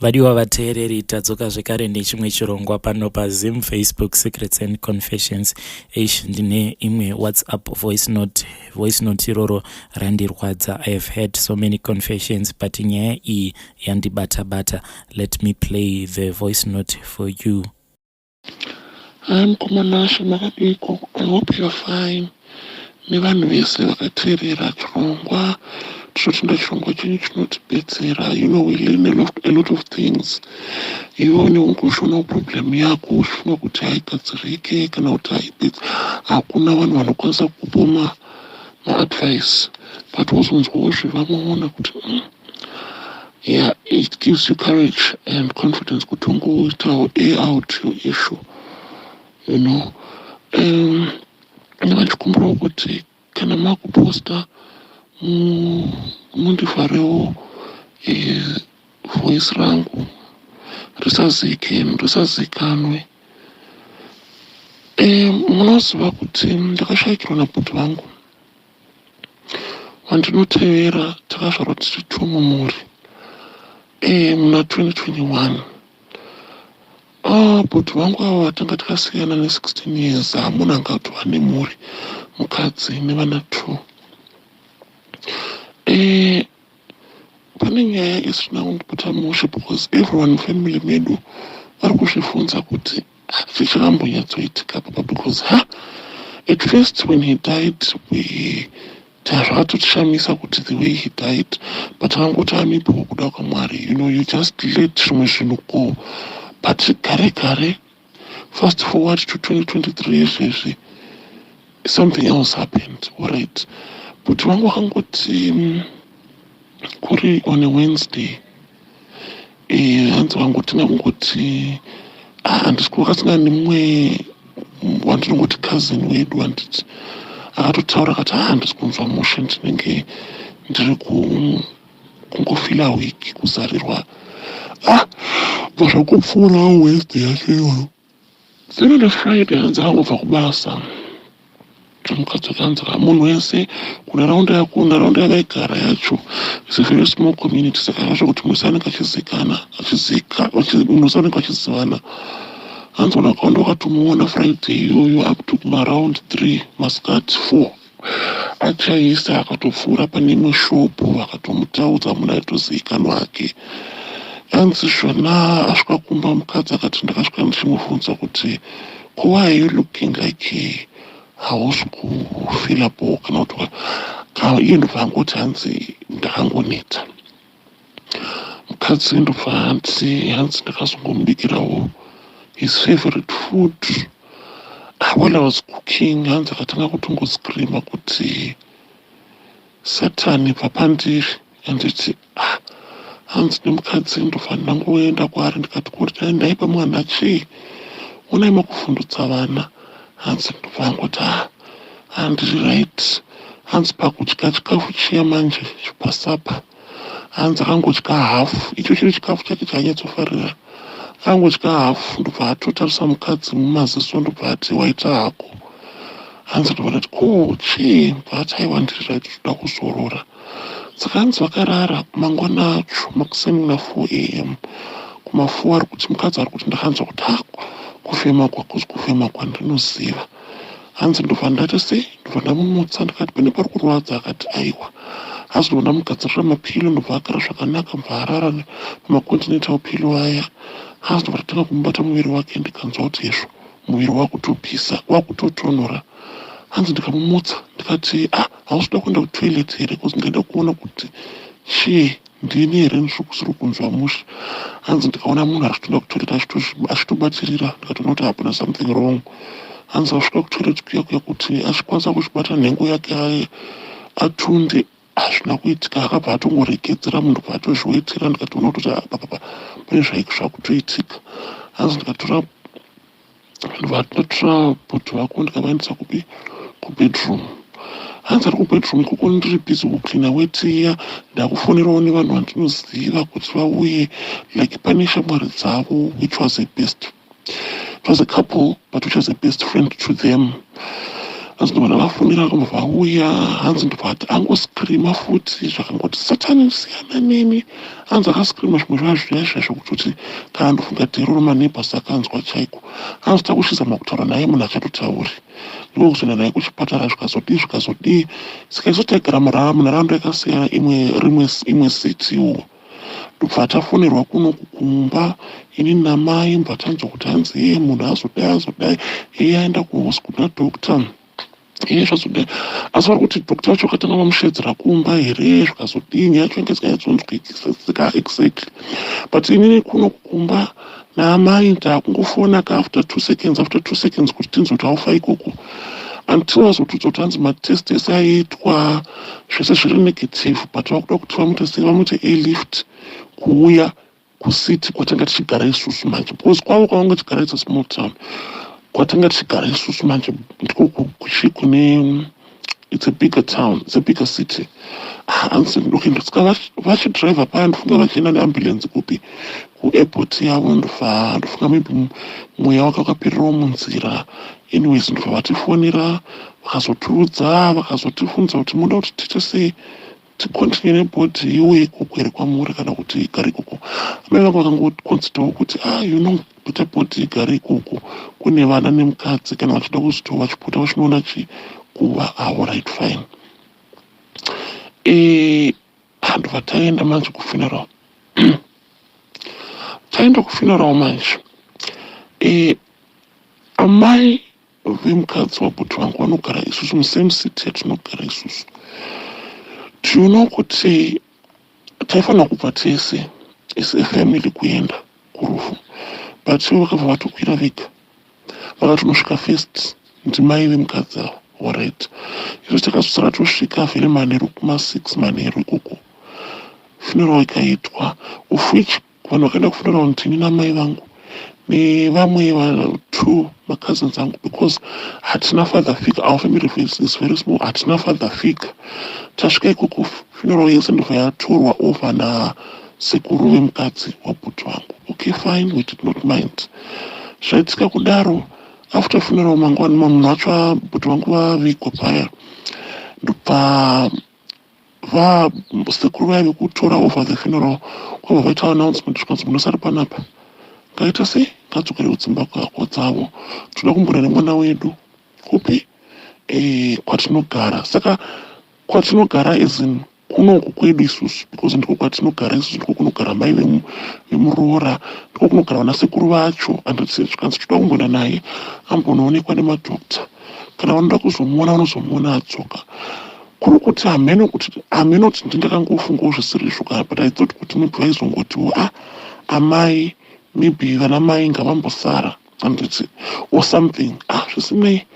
Vadiwa vateereri, tadzoka zvekare nechimwe chirongwa pano paZim Facebook Secrets and Confessions. Eish, ndine imwe WhatsApp voice note. Voice note iroro randirwadza. I have heard so many confessions, but nyaya iyi yandibata-bata. Let me play the voice note for you. Hi mukoma Nashe, makadiko? I hope you are fine. Nevanhu vese vakateerera chirongwa, tinotenda chirongwa chenyu chinotibetsera. We learn a lot of things. Iwe unenge uchionawo problem yako, uchifunga kuti haigadzirike kana kuti haibetsi, hakuna vanhu vanokwanisa kukupa maadvice, but wozonzwawo zvevamwe kuti yeah, it gives you courage and confidence kuti ungoitawo air out your issue. Ndingachikumbirawo kuti kana makuposta mundivharewo voice rangu risazikanwe. Munoziva kuti ndakashayikirwa nabhuti vangu vandinotevera. Takazvarwa tiri two mumhuri muna 2021. Ah, bhuti vangu ava tanga takasiyana ne16 years. Hamuna angatova nemhuri, mukadzi nevana two. Pane nyaya isina kundibata mushe because everyone mufamily medu vari kuzvibvunza kuti chichakambonyatsoitika papa, because ha, at first when he died, we zvakatotishamisa kuti the way he died, but akangoti amipiwo kuda kwaMwari. You just let zvimwe zvinhu go. But gare gare, fast forward to 2023 izvezvi, something else happened. Alright, but vangu vakangoti kuri on a Wednesday, hanzi vangotinga kungoti handisi kwakasangana nemumwe wandinongoti cousin wedu, handiti? Akatotaura akati, "Ha, handisi kunzwa mushe, ndinenge ndiri kungofeela weak, kuzarirwa." Ah, bva zvakupfuurawo Wednesday yacho iyoyo. Then on a Friday, hanzi akangobva kubasa, mukadzi wake, hanzi munhu wese kunharaunda yako, nharaunda yavaigara yacho is a very small community, saka zvazvo kuti munhu wese anenge achizikana, achizika, munhu wese anenge achizivana. Hanzi vanhu vakawanda vakatomuona Friday iyoyo up to kumaaround 3 masikati, 4, achaisa akatopfuura pane imwe shopu, akatomutaudza munhu aitozivikanwa ake. Hanzi zvona asvika kumba, mukadzi akati, "Ndakasvika ndichimubvunza kuti, ko why are you looking like hausi kufeela bo kana kuti?" Iye ndobva angoti, hanzi, "Ndakangoneta." Mukadzi ndobva hanzi, hanzi, "Ndakazongomubikirawo his favorite food. While I was cooking," hanzi, "akatanga kutongoscreama kuti, 'Satani, bva pandiri,' handiti?" Ah, hanzi nemukadzi ndobva ndangoenda kwaari ndikati, "Kuti ndaipa mwana chii? Onai makuvhundutsa vana." Hanzi ndobva angoti, "Ah, handiri right." Hanzi pakudya chikafu chiya manje pasapa, hanzi akangodya hafu, icho chiri chikafu chake chaanyatsofarira. Akangodya hafu, ndobva atotarisa mukadzi mumaziso, ndobva ati, "Waita hako." Hanzi ndobva ndati, "Ko chii?" Bva ati, "Aiwa, ndiri right, toda kuzorora." Saka hanzi vakarara. Mangwana acho makuseni na4 a.m., kuma4, ari kuti mukadzi ari kuti, "Ndakanzwa kuti ha, kufema kwakuzi kufema kwandinoziva." Hanzi ndobva ndati sei, ndobva ndamumutsa, ndikati, "Pane pari kurwadza?" Akati, "Aiwa." Hanzi ndobva ndamugadzirira mapillow, ndobva agara zvakanaka, bva arara pamacontinental pillow aya. Hanzi ndobva ndatanga kumubata muviri wake, ndikanzwa kuti hezvo, muviri wakutopisa, wakutotonhora. Hanzi ndikamumutsa ndikati, "Ah, hausi kuda kuenda kutoilet here? Because ndaida kuona kuti chii, ndini here ndiri kunzwa mushe?" Hanzi ndikaona munhu ari kutoenda kutoilet achitobatirira, ndikatoona kuti hapana something wrong. Hanzi asvika kutoilet kuya kuya, kuti achikwanisa kuzvibata nhengo yake atunde, hazvina kuitika. Akabva atongoregedzera munhu, bva atozviwetera. Ndikatoona kuti apapapa pane zvakutoitika. Hanzi ndikatora, ndobva ndatora bhuti vako, ndikavaendesa kupi? Kubedroom. Hanzi ari kubedroom ikoko, ndiri busy kucleana weti iya, ndakufonerawo nevanhu vandinoziva kuti vauye, like pane shamwari dzavo which was a best, it was a couple, but which was a best friend to them. Hanzi ndobva ndavafonera, vakabva vauya. Hanzi ndobva ati angoscreama futi, zvakangoti, "Satani, siyana neni." Hanzi akascreama zvimwe zvazviya zviya zvokutoti kana ndofunga teroro maneighbors akanzwa chaiko. Hanzi takuchizama kutaura naye, munhu achatotauri. Ndiko kuzoenda naye kuchipatara, zvikazodii, zvikazodii. Saka isu taigara munharaunda yakasiyana, imwe rimwe imwe citywo. Ndobva tafonerwa kunoku kumba, inini namai. Mbva tanzwa kuti hanzi iye munhu azodai, azodai, iye aenda kuna doctor, iye zvazodai. Asi vari kuti doctor vacho vakatanga vamushedzera kumba here, zvikazodii. Nyaya yacho inge isinganyatsonzwikisika exactly, but inini kunoku kumba naamai ndakungofona ka after 2 seconds, after 2 seconds, kuti tinzwe kuti haufa ikoko, until vazotiudza kuti hanzi matest ese aitwa, zvese zviri negative, but vakuda kuti vamuite sei, vamuite airlift kuuya kucity kwatanga tichigara isusu manje, because kwavo kwavanga tichigara, it's a small town. Kwatanga tichigara isusu manje ndiko kune, it's a bigger town, it's a bigger city. Hanzi okay, saka vachidhiraivha paya, ndofunga vachienda neambulance kupi, kuairport yavo. Ndofa ndofunga maybe mweya wake wakapererawo munzira. Anyways, ndobva vatifonera, vakazotiudza, vakazotifunza kuti munoda kuti tiite sei, ticontinue nebody iuye ikoko here kwamuri, kana kuti igare ikoko. Amai vangu vakangoconsiderawo kuti, ah, better body igare ikoko kune vana nemukadzi, kana vachida kuzotova vachipota vachinoona chikuva. Alright, fine. Ndobva taenda manje kufuneral. Taenda kufuneral manje, amai vemukadzi wabhuti vangu vanogara isusu musame city yatinogara isusu. Do you know kuti taifanira kubva tese as a family kuenda kurufu, but ivo vakabva vatokwira vega, vakatonosvika first, ndimai vemukadzi ava. Alright, isu takazosara tosvika very manheru, kuma6 manheru ikoko. Funeral ikaitwa, of which vanhu vakaenda kufuneral ndini namai vangu nevamwe two macousins angu, because hatina father figure. Our family is very small, hatina father figure. Tasvika ikoko, funeral yese ndobva yatorwa over nasekuru vemukadzi wabhuti vangu. Okay, fine, we did not mind. Zvaitika kudaro, after funeral mangwani, munhu wacho, bhuti vangu vavigwa paya, ndobva vasekuru vaya vekutora over the funeral kwabva vaita announcement, zvikanzi munhu asari panapa ngaita sei, ngadzokere kudzimba kwako dzavo, toda kumbura nemwana wedu kupi, kwatinogara. Saka kwatinogara as in kunoku kwedu isusu, because ndiko kwatinogara isusu, ndiko kunogara mai vemuroora, ndiko kunogara vanasekuru vacho. Anditi zvikanzi toda kumboenda naye ambonoonekwa nemadhokta, kana vanoda kuzomuona vanozomuona adzoka. Kuri kuti hameno kuti, hameno kuti ndindakangofungawo zvisiri izvo kana, but I thought kuti maybe vaizongotiwo, ah, amai, maybe vana mai ngavambosara, anditi, or something. Ah, zvisinei,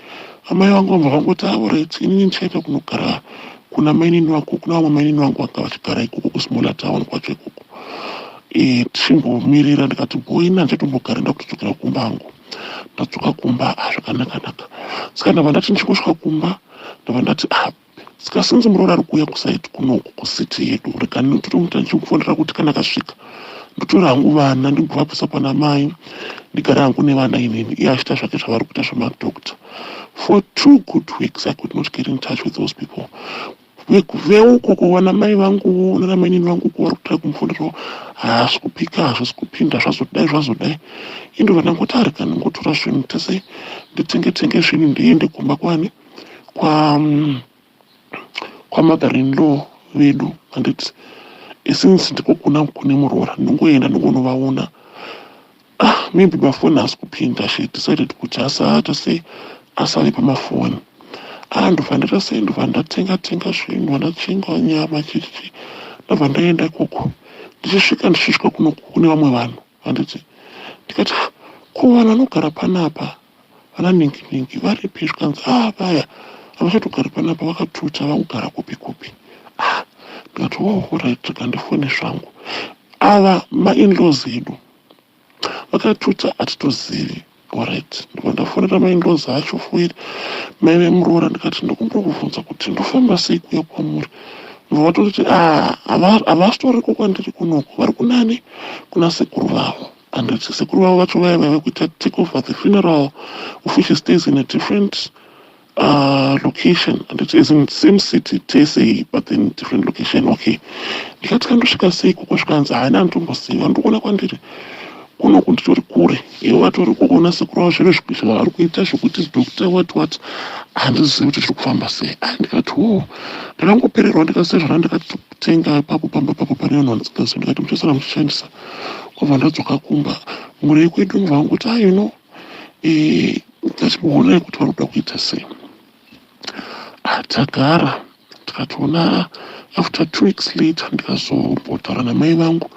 amai vangu vabva vangoti, alright, inini ndichaita kunogara kuna mainini vako, kuna vamwe mainini vangu vanga vachigara ikoko kusmaller town kwacho ikoko, tichimbomirira. Ndikati boina, ndichatombogara, ndakutodzokera kumba hangu. Ndadzoka kumba, ah, zvakanaka-naka. Saka ndabva ndati ndichingosvika kumba, ndabva ndati, ah, saka sinzi muroora ari kuuya kuside kunoku kucity yedu, rega nditomuta ndichimufonera kuti kana akasvika ndotora hangu vana, ndimbovabvisa pana mai, ndigare hangu nevana inini, iye achiita zvake zvavari kuita zvemadhokta. For 2 good weeks I could not get in touch with those people veukoko, vana mai vangu nana mainini vangu ko vari kutrai kumufonerawo, haasi kupika, hazvisi kupinda, zvazodai, zvazodai. Indobva ndangoti arega ndingotora zvinhu tese, nditenge tenge zvinhu, ndiende kumba kwani, kwamother in law vedu, handiti, since ndiko kuna kune muroora, ndingoenda ndingonovaona. Ah, maybe mafoni haasi kupinda. She decided kuti asaata sei, asave pamafoni. Ah, ndobva ndaita sei, ndobva ndatenga tenga zvinhu, ndachinga nyama, chichi, ndabva ndaenda ikoko. Ndichisvika, ndichisvika kuno kune vamwe vanhu, handiti, ndikati, ah, ko vanhu vanogara panapa, vana ningi ningi, varipi? Zvikanzi, ah, vaya havachatogari panapa, vakatuta, vakugara kupi kupi. Ah, ndikati, oh, alright, rega ndifone zvangu. Ava mainlaws edu vakatuta, hatitozivi. Alright, ndobva ndafonera mainlaws acho fuiri, mai vemuroora. Ndikati, ndokumbira kubvunza kuti ndofamba sei kuuya kwamuri? Ndobva vatoti, ah, havasitoriko kwandiri kunoko, vari kunani, kuna sekuru vavo, handiti. Sekuru vavo vacho vaya vaive kuita take over the funeral, of which stays in a different Location and it is in same city tese, but then different location. Okay, ndikati kandosvika sei koko? Zvikanzi haina, nditomboziva, ndikuona kwandiri kunoku nditori kure, ivo vatori kukuona sekuru vavo. Zviro zvipi zvavari kuita zvokuti doctor what what, handizivi kuti zviri kufamba sei. Ndikati wo, ndakangopererwa. Ndikasiya zvana, ndikatotenga ipapo pamba papo pane vanhu vandisingazivi. Ndikati muchasara muchishandisa. Kwabva ndadzoka kumba, mhuri yekwedu mubva vangoti, ah, ngatimbonai kuti vari kuda kuita sei. Tagara tikatoona after 2 weeks later, ndikazombotaura namai vangu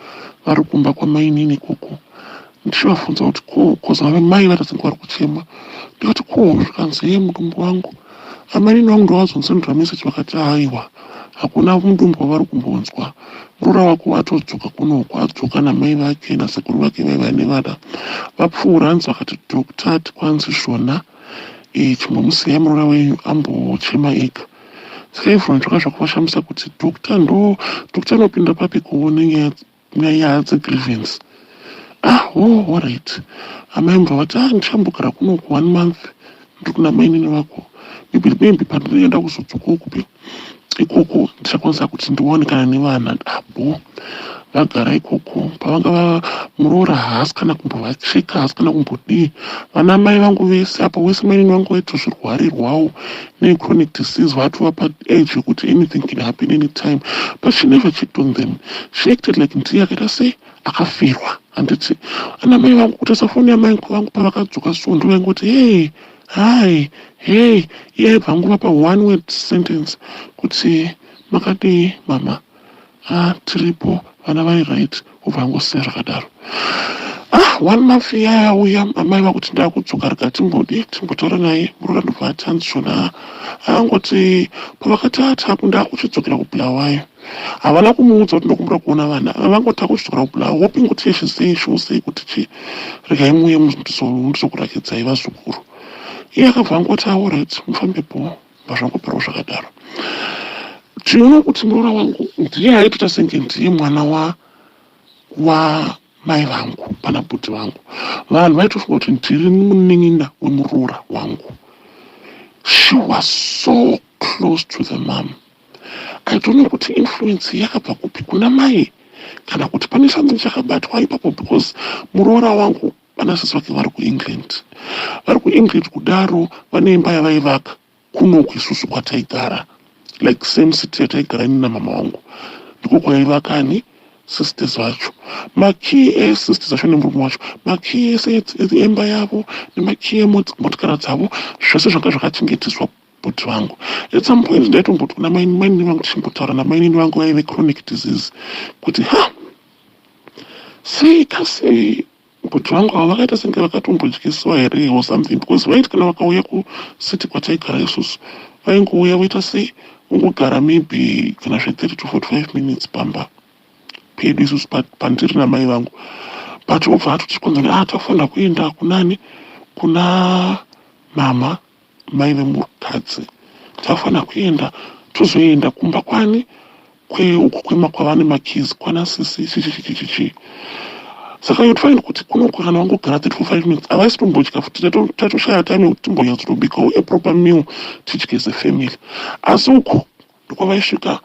vari kumba kwamainini ikoko, ndichivabvunza kuti ko, 'cause mai vatazinge vari kuchema. Ndikati ko, zvikanzi ye mudumbu wangu. Amainini vangu ndovazonsendera message, vakati aiwa, hakuna mudumbu wavari kumbonzwa, muroora wako atodzoka kunoku, adzoka namai vake nasekuru vake vaiva nevana vapfuura. Hanzi vakati doctor tikwanzi zvona chimbomusiyai muroora wenyu ambochema ega. Saka everyone zvaka zvakuvashamisa kuti doctor, ndo doctor anopinda papi kuone nyaya dzegrievance? Ah, oh, alright. Amai mubva vati, ah, ndichambogara kunoku one month, ndiri kuna mainini vako, maybe pandinoenda kuzodzokawo kupi ikoko ndichakwanisa kuti ndiwane kana nevana abo. Vagara ikoko, pavanga muroora haasi kana kumbovacheka, haasi kana kumbodii. Vana mai vangu vese apa, wese mainini vangu vaitozvirwarirwawo nechronic disease, vatova paage yekuti anything can happen anytime, but she never checked on them. She acted like ndiye akaita sei, akafirwa, handiti? Ana mai vangu, kutarisa foni yamai vangu pavakadzoka, so ndovaingoti, "Hey, hi, hey." Iye aibva angova one word sentence kuti, "Makadii mama?" "Ah, tiripo, vana vari right." Ubva angosiya zvakadaro. Ah, one month yauya, amai vakuti ndakudzoka, rega timbodi timbotaura naye muroora. Ndobva ati hanzi zvona angoti pavakati atapo ndakuchidzokera kuBulawayo. Havana kumuudza kuti ndokumbura kuona vana, vangoti akuchidzokera kuBulawayo, hoping kuti yeshe sei kuti chi regai muuye ndizokurakidzai vazukuru. Iye akabva angoti, "Alright, mufambepo." Zvangoperawo zvakadaro. Tinoona kuti muroora wangu ndiye aitoita senge ndiye mwana wamai vangu pana bhuti vangu. Vanhu vaitofunga kuti ndiri munin'ina wemuroora wangu. She was so close to the mom. I don't know kuti influence yakabva kupi kuna mai, kana kuti pane something chakabatwa ipapo, because muroora wangu vanasisi vake vari kuEngland. Vari kuEngland kudaro, vane imba yavaivaka kunoku isusu kwataigara, like same city yataigara ini namama wangu, ndiko kwaivakani sisters vacho. Makey esisters acho nemurume wacho, makey ese emba yavo nemakey emotikara dzavo, zvese zvanga zvakachengeteswa bhuti vangu. At some point ndaitomboti kuna mainini vangu, tichimbotaura namainini vangu vaive chronic disease, kuti ha, sei kasi bhuti vangu ava vakaita senge vakatombodyisiwa here or something? Because vaiti kana vakauya kucity kwataigara isusu, vaingouya voita sei, ungogara maybe kana zve30 to 45 minutes pamba pedu isusu pandiri namai vangu, but obva atotikonza kuti, ah, takufanira kuenda kunani, kuna mama, mai vemukadzi, takufanira kuenda, tozoenda kumba kwani uko kwava nemakeys kwana sisi chichichichichi. Saka you'd find kuti kunoku kana vangogara 35 minutes, havaisi tombodya futi. Tatoshaya time yekuti timbonyatsotobikawo a proper meal tidye as a family. Asi uku ndokwavaisvika,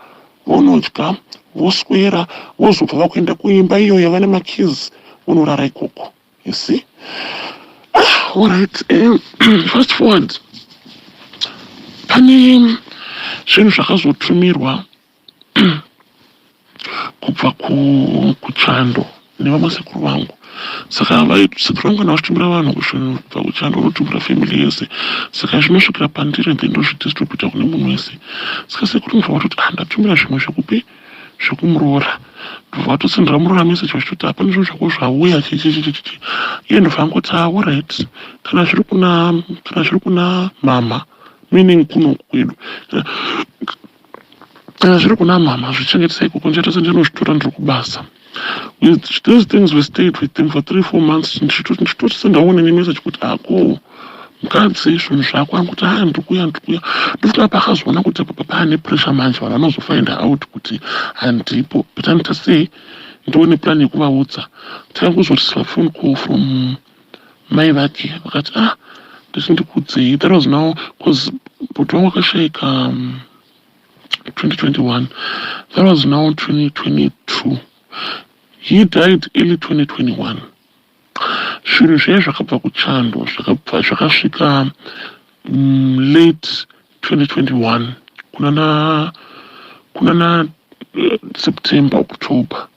vonodya, voswera, vozobva vakuenda kuimba iyo yava nemakeys, vonorara ikoko, you see? Ah, alright. Fast forward, pane zvinhu zvakazotumirwa kubva kuchando nevamwe sekuru vangu. Saka sekuru vangu kana vachitumira vanhu zvinhu kubva kuchando, vanotumira family yese. Saka zvinosvikira pandiri, then ndozvidistributa kune munhu wese. Saka sekuru ndobva vatoti, ah, ndatumira zvimwe zvekupi, zvekumuroora. Ndobva vatosendera muroora message vachitoti, hapana zvinhu zvako zvauya, chichichichichi. Iye ndobva angoti, ah, alright, kana zviri kuna mama, meaning kuno kwedu, kana zviri kuna mama, zvichengetesa ikoko, ndichaita sendinozvitora ndiri kubasa. Those things were stayed with them for 3-4 months. Ndichitoti sendaone nemessage kuti ako mukadzi zvinhu zvako, anguti, a, ndiri kuuya, ndiri kuuya. Ndofunga paakazoona kuti apa paane pressure manje, vanhu vanozofind out kuti handipo, but anoita sei, ndione plan yekuvaudza. Takangozorisiva phone call from mai vake, vakati, ah, ndisi ndikudzei. That was now 'cause Bhuti wangu akashayika 2021. That was now 2022. He died early 2021. Zvinhu zvaiye zvakabva kuchando zvakabva zvakasvika late 2021, kunana September, October.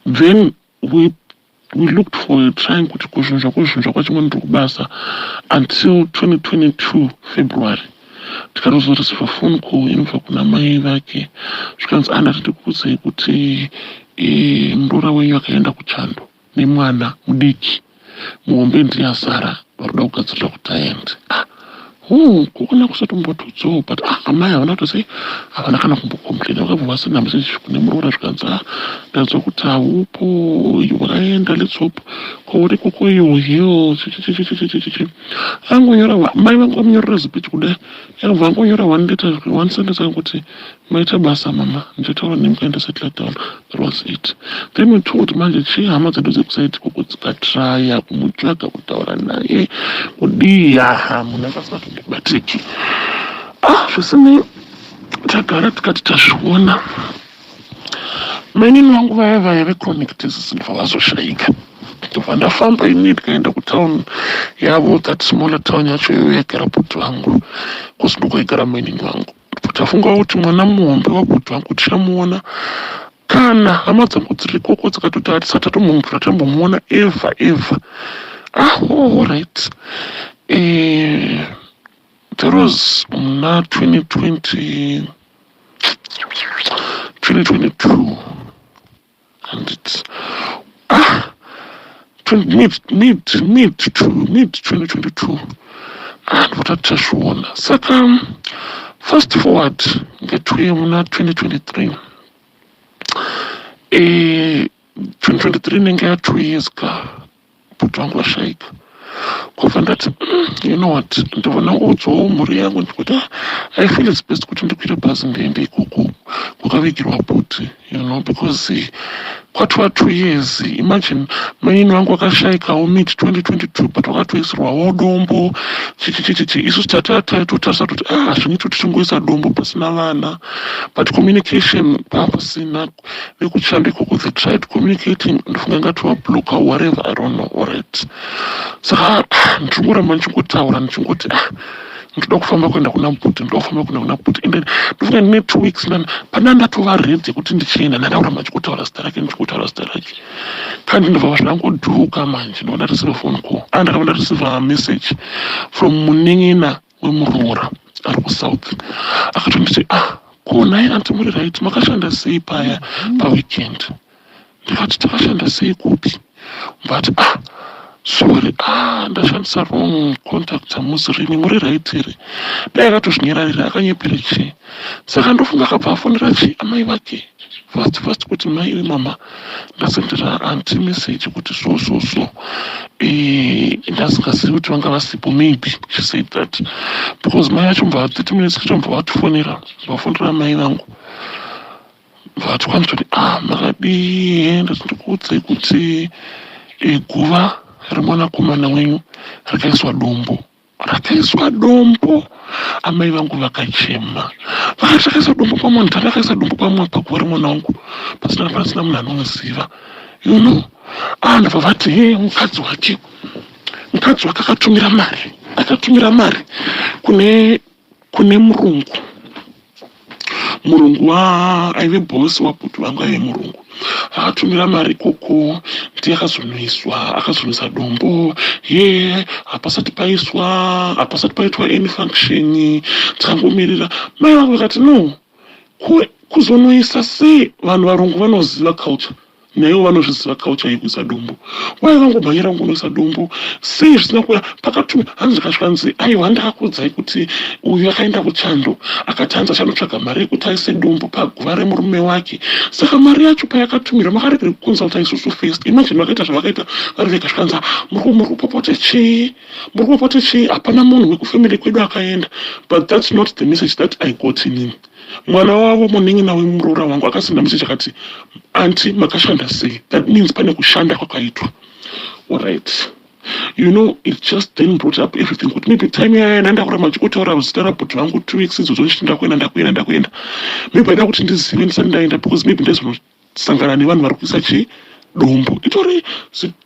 Then we looked for trying kuti kuzvinzva, kuzvinzva kwachimwe ndiri kubasa until 2022 February. Tikatozoreceiva phone call inobva kuna mai vake, zvikanzi, "Andati ndikuudzei kuti muroora wenyu akaenda kuchando nemwana mudiki, muhombe ndiye asara, vari kuda kugadzirira kuti aende." Ah, oh, kokona kusatombotudzawo, but ah, amai havana kutosei, havana kana kumbocomplaina. Vakabva vasenda message kune muroora, zvikanzi, "Ah, ndanzwa kuti haupo, wakaenda, let's hope kwauri koko you heal." Chichichichichichichi angonyora, mai vangu vamunyorera speech kudai, yakabva angonyora one letter, one sentence, angoti, "Maita basa mama, ndichataura nemukaenda, settle down." That was it. Then we told manje chii, hama dzedu dzekuside koko dzikatraya kumutsvaga, kutaura naye, kudii, haha, munhu akasingatombobatiki. Ah, zvisinei, tagara tikati tazviona. Mainini vangu vaya vaya vechronic disease ndobva vazoshayika. Ndobva ndafamba ini, ndikaenda kutown yavo, that smaller town yacho iyoyo yaigara bhuti vangu, kusi ndokwaigara mainini vangu. Tafunga kuti mwana muhombe wabhuti vangu tichamuona kana hama dzangu dziri ikoko dzakatoti hatisati tatombomvura tambomuona ever ever. Ah, oh, alright. That was muna 2020, 2022, and it's ah 20, mid 2022. Ah, ndobva tazviona. Saka fast forward ngetwe muna 2023, 2023 inenge ya 2 years ka bhuti vangu vashayika. Kwabva ndati, you know what, ndobva ndangoudzawo mhuri yangu ndikuti, ah, I feel it's best kuti ndikwire bhazi ndiende ikoko kwakavigirwa bhuti, because kwatova 2 years. Imagine, mainini vangu vakashayikawo mid 2022, but vakatoisirwawo dombo, chichichichichi. Isusu tatotarisa kuti, ah, hazvingaiti kuti tingoisa dombo pasina vana, but communication papasina. Vekuchando ikoko, they tried communicating, ndofunga ngatovabloka, whatever, I don't know. Alright, saka ndingoramba ndichingotaura, ndichingoti, ah, ndoda kufamba kuenda kuna bhuti, ndoda kufamba kuenda kuna bhuti. Ende ndofunga ndine 2 weeks nani pana ndatova ready yekuti ndichienda. Ndanda ndichikotaura zita rake, ndichikotaura zita rake, kandi ndobva zvangodhuka manje. Ndobva ndareceiva phone call, ah, ndakabva ndareceiva message from munin'ina wemuroora ari kuSouth. Akatonditi, "Ah, ko nhai aunty, muri right? Makashanda sei paya paweekend?" Ndikati, "Takashanda sei kupi?" But, "Ah, sorry, ah, ndashandisa wrong contact, hamuzirini. Muri right here?" Dai akatozvinyararira, akanyepere chii? Saka ndofunga akabva afonera chii, amai vake, fast fast, kuti, "Mai mama, ndasendera aunty message kuti so so so, ndasingazivi kuti vanga vasipo." Maybe she said that because mai vacho mbva 30 minutes kacho mbva vatifonera, vafonera mai vangu, vati kwanzi, "Ah, makadii? Ndati ndikuudzei kuti guva remwanakomana wenyu rakaiswa dombo, rakaiswa dombo." Amai vangu vakachema, vakati, "Rakaiswa dombo pamwe, rakaisa dombo pamwe paguva remwana wangu pasina munhu anoziva." Ah, ndabva vati, "He, mukadzi wake akatumira mari, akatumira mari kune murungu." Murungu aive bosi wabhuti vangu, aive murungu. Akatumira mari ikoko, ndiye akazonoiswa, akazonoisa dombo. Ye hapasati paiswa, hapasati paitwa any function, takangomirira. Mai vangu vakati, "No, kuzonoisa sei? Vanhu varungu vanoziva culture, naivo vanozviziva culture yekuisa dombo. Wai vangomhanyira kungonoisa dombo sei zvisina kuya pakatuma?" Hanzi ndikasvika nzi, "Aiwa, ndakakuudzai kuti uyu akaenda kuchando, akati hanzi achanotsvaga mari yekuti aise dombo paguva remurume wake. Saka mari yacho payakatumirwa, makaregere kuconsulta isusu first?" Imagine, vakaita zvavakaita vari vega. Zvikanzi, "Muri kupopota chii? Muri kupopota chii? Hapana munhu wekufamily kwedu akaenda." But that's not the message that I got inini. Mwana wavo, munin'ina wemuroora wangu, akasenda message akati, "Aunty, makashanda sei?" That means pane kushanda kwakaitwa. Alright, It just then brought up everything kuti maybe time yaya ndandakuramba ndichikotaura zita rabhuti vangu 2 weeks idzodzo, ndichiti ndakuenda, ndakuenda, ndakuenda. Maybe aida kuti ndizive ndisati ndaenda, because maybe ndaizonosangana nevanhu vari kuisa chii, dombo. Itori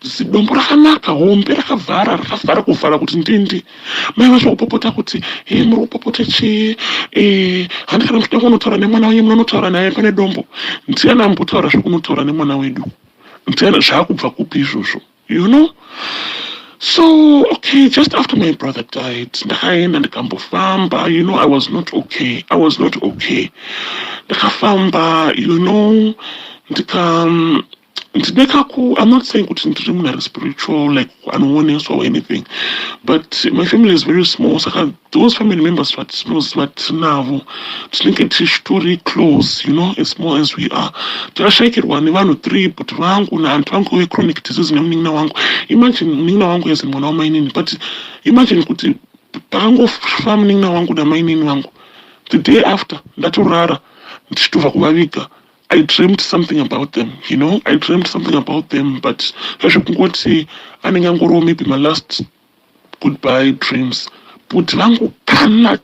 zidombo rakanaka, hombe, rakavhara, rakavhara, kuvhara kuti ndindi. Mai vacho kupopota kuti, "He, muri kupopota chii? Handi kana muchida kunotaura nemwana wenyu, munonotaura naye pane dombo." Ndiani ambotaura zvekunotaura nemwana wedu? Ndiani? Zvaakubva kupi izvozvo? So okay, just after my brother died, ndakaenda ndikambofamba. I was not okay, I was not okay. Ndakafamba, ndika ndine kaku, I'm not saying kuti ndiri munhu ari spiritual, like anooneswa or anything, but my family is very small. Saka those family members vatinoziva, tinavo, tinenge tichitori close, as small as we are. Takashayikirwa nevanhu three, but vangu naantu vangu vechronic disease nemunin'ina wangu. Imagine, munin'ina wangu as mwana wamainini, but imagine kuti pakangofa munin'ina wangu namainini vangu, the day after ndatorara ndichitobva kuvaviga, I dreamed something about them. I dreamed something about them, but zvekungoti anenge angoriwo maybe my last goodbye dreams. But vangu kana,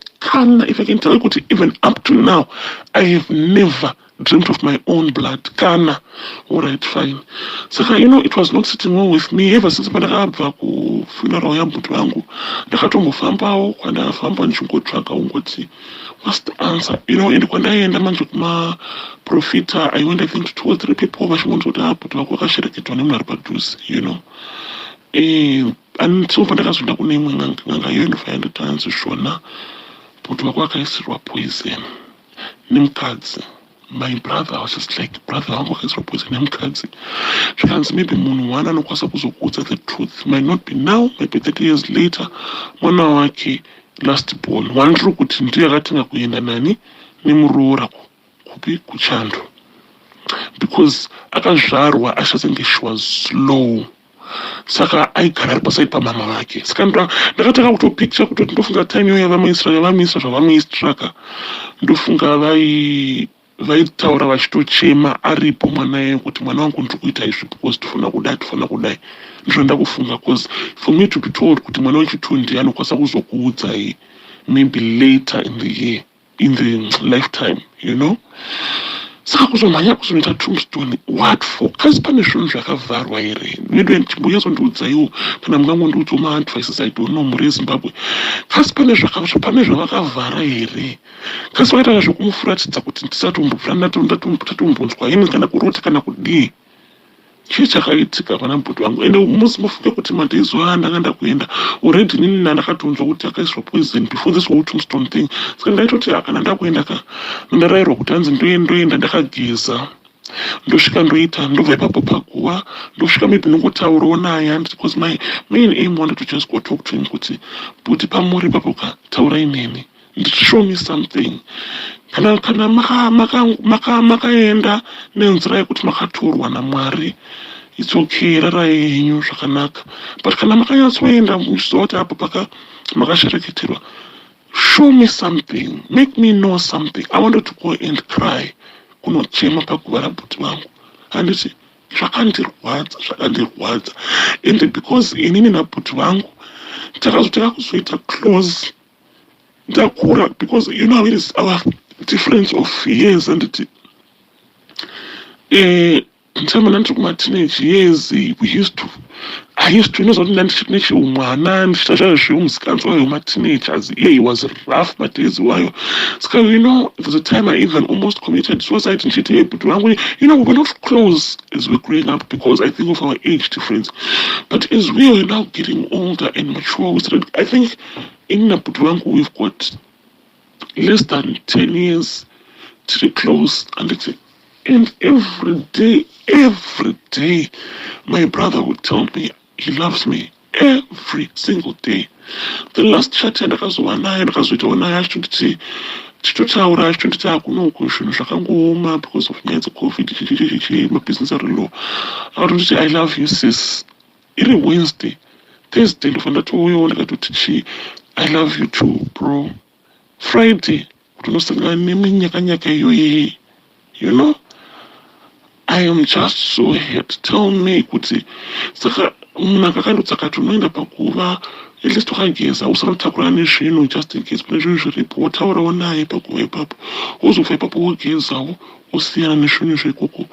if I can tell you kuti even up to now, I have never dreamt of my own blood. Kana. All right, fine. Saka, it was not sitting well with me ever since pandakabva kufuneral yabhuti vangu. Ndakatombofambawo kwandafamba ndichingotsvaga ungoti, what's the answer? And kwandaenda manje kumaprofita, I went, I think, to two or three people, vachingondoti, "Ah, bhuti vako vakashereketwa nemunhu ari padhuze." Until pandakazoenda kune imwe n'anga, iyo ndobva yanditi, hanzi zvona bhuti vako vakaisirwa poison nemukadzi. My brother was just like, brother vangu vakaisirwa poison nemukadzi? Zvikanzi maybe munhu one anokwanisa kuzokuudza the truth might not be now, maybe 30 years later, mwana wake last born, wandiri kuti ndiye akatanga kuenda nani, nemuroora kupi, kuchando, because akazvarwa achasenge she was slow, saka aigara ari paside pamama vake. Saka ndakatanga kutopicture kutoti ndofunga time iyoyo yavamuisra, yavamuisra, zvavamuistraka, ndofunga vaitaura vachitochema aripo mwana iyeyo kuti, "Mwana wangu, ndiri kuita izvi because tofanira kudai, tofanira kudai." Ndizvo ndakufunga, because for me to be told kuti mwana wechitu ndiye anokwanisa kuzokuudzai maybe later in the year, in the lifetime. Saka kuzomhanya kuzonoita tombstone, what for? Kasi pane zvinhu zvakavharwa here? Nedwe chimbonyatsondiudzaiwo, kana mungangondiudzawo maadvices, I don't know, mhuri yeZimbabwe. Kasi pane pane zvavakavhara here? Kasi vakaita zvekumufuratidza kuti ndisatombobvira ndatombonzwa ini kana kurota kana kudii? Chii chakaitika pana mbuti wangu? Ende musi mufunge kuti madays aya ndanga ndakuenda already, nini ndandakatonzwa kuti akaiswa poison before this whole tombstone thing. Saka ndaitoti kana ndakuenda ka, ndarayirwa kuti hanzi ndoenda ndakageza, ndosvika, ndoita, ndobva ipapo paguva, ndosvika, maybe ndongotaurawo naye handiti, because my main aim wanted to just go talk to him kuti, "Buti, pamuri ipapo ka, taurai neni, show me something." Kana makaenda nenzira yekuti makatorwa naMwari, it's okay, rarai henyu zvakanaka. But kana makanyatsoenda muchiziva kuti apo paka makashereketerwa, show me something, make me know something. I wanted to go and cry, kunochema paguva rabhuti vangu handiti. Zvakandirwadza, zvakandirwadza. And because inini nabhuti vangu takazotanga kuzoita close ndakura, because you know how it is, our difference of years anditi. Time ndandiri kumateenage years, we used to I used to inoziva kuti ndandichiri nechiumwana, ndichiita zvayo zveumusikanzwa wemateenagers. Yeah, he was rough madays iwayo. Saka there's a time I even almost committed suicide, ndichiti, "Hey, but vangu." We were not close as we're growing up because I think of our age difference, but as we are now getting older and mature, we started, I think ini nabhuti vangu, we've got less than 10 years tiri close anditi. And every day, every day, my brother would tell me he loves me, every single day. The last chat yandakazova naye, ndakazoitawo naye achitonditi, tichitotaura, achitonditi akunoku zvinhu zvakangooma because of nyaya dzeCovid, chichichichi, mabhizinesi ari low. Akatonditi, "I love you, sis." Iri Wednesday. Thursday ndobva ndatouyawo, ndakatoti chi, "I love you too, bro." Friday kuti unosangana neminyakanyaka iyoyi. I am just so hurt. Tell me kuti saka Munhu akakandudza akati unoenda paguva, at least wakageza, usanotakura nezvinhu just in case pane zvinhu zviripo, wotaurawo naye paguva ipapo, wozobva ipapo wogezawo, wosiyana nezvinhu zvekoko,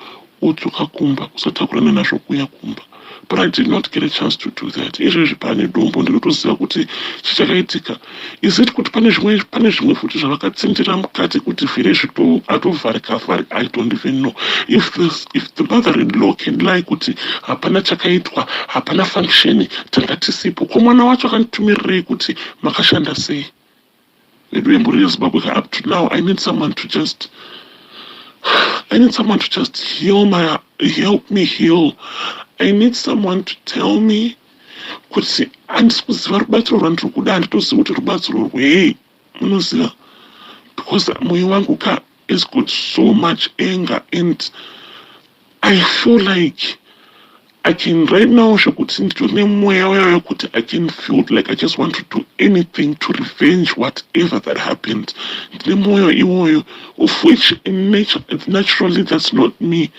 wodzoka kumba, usatakurana nazvo kuuya kumba. But I did not get a chance to do that. Izvezvi pane dombo, ndinotoziva kuti chichakaitika. Is it kuti pane zvimwe futi zvavakatsindira mukati kuti vhire zvito atovharika vharika? I don't even know if the mother in law can lie kuti hapana chakaitwa, hapana function, tanga tisipo. Ko mwana wacho akanditumirirei kuti makashanda sei? Vedu vemhuri yeZimbabwe, up to now I need someone to just heal my help me heal. I need someone to tell me kuti handisi kuziva rubatsiro rwandiri kuda, handitozivi kuti rubatsiro rwei, munoziva, because mwoyo wangu ka has got so much anger and I feel like I can right now, zvekuti nditori nemweya uya wekuti I can feel like I just want to do anything to revenge whatever that happened. Ndine mwoyo iwoyo, of which in nature, naturally, that's not me.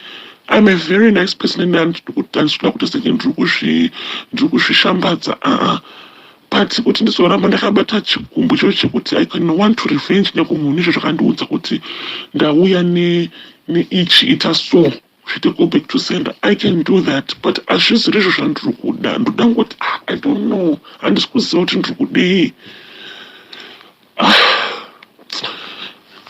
I'm a very nice person and handitoda kuti senge ndiri kuzvishambadza, aa, but kuti ndizoramba ndakabata chigumbu cho chekuti I can want to revenge nekumunhu izvo zvakandiudza kuti ndauya neichi, ita so, zviite go back to sender. I can do that, but hazviziri izvo zvandiri kuda. Ndoda ngoti, ah, I don't know, handisi kuziva kuti ndiri kudei. Ah,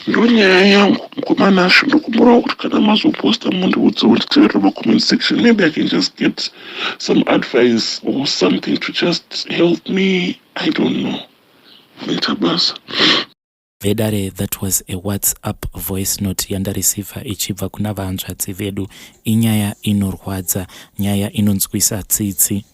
ndonyaya yangu, mukomanasho. Ndokumburawo kuti kana mazoposta mundiudzewo, nditeverere macomment section. Maybe I can just get some advice or something to just help me. I don't know. Maita basa. Vedare, that was a WhatsApp voice note yandareceiva ichibva kuna vahanzvadzi vedu. Inyaya inorwadza, nyaya inonzwisa tsitsi.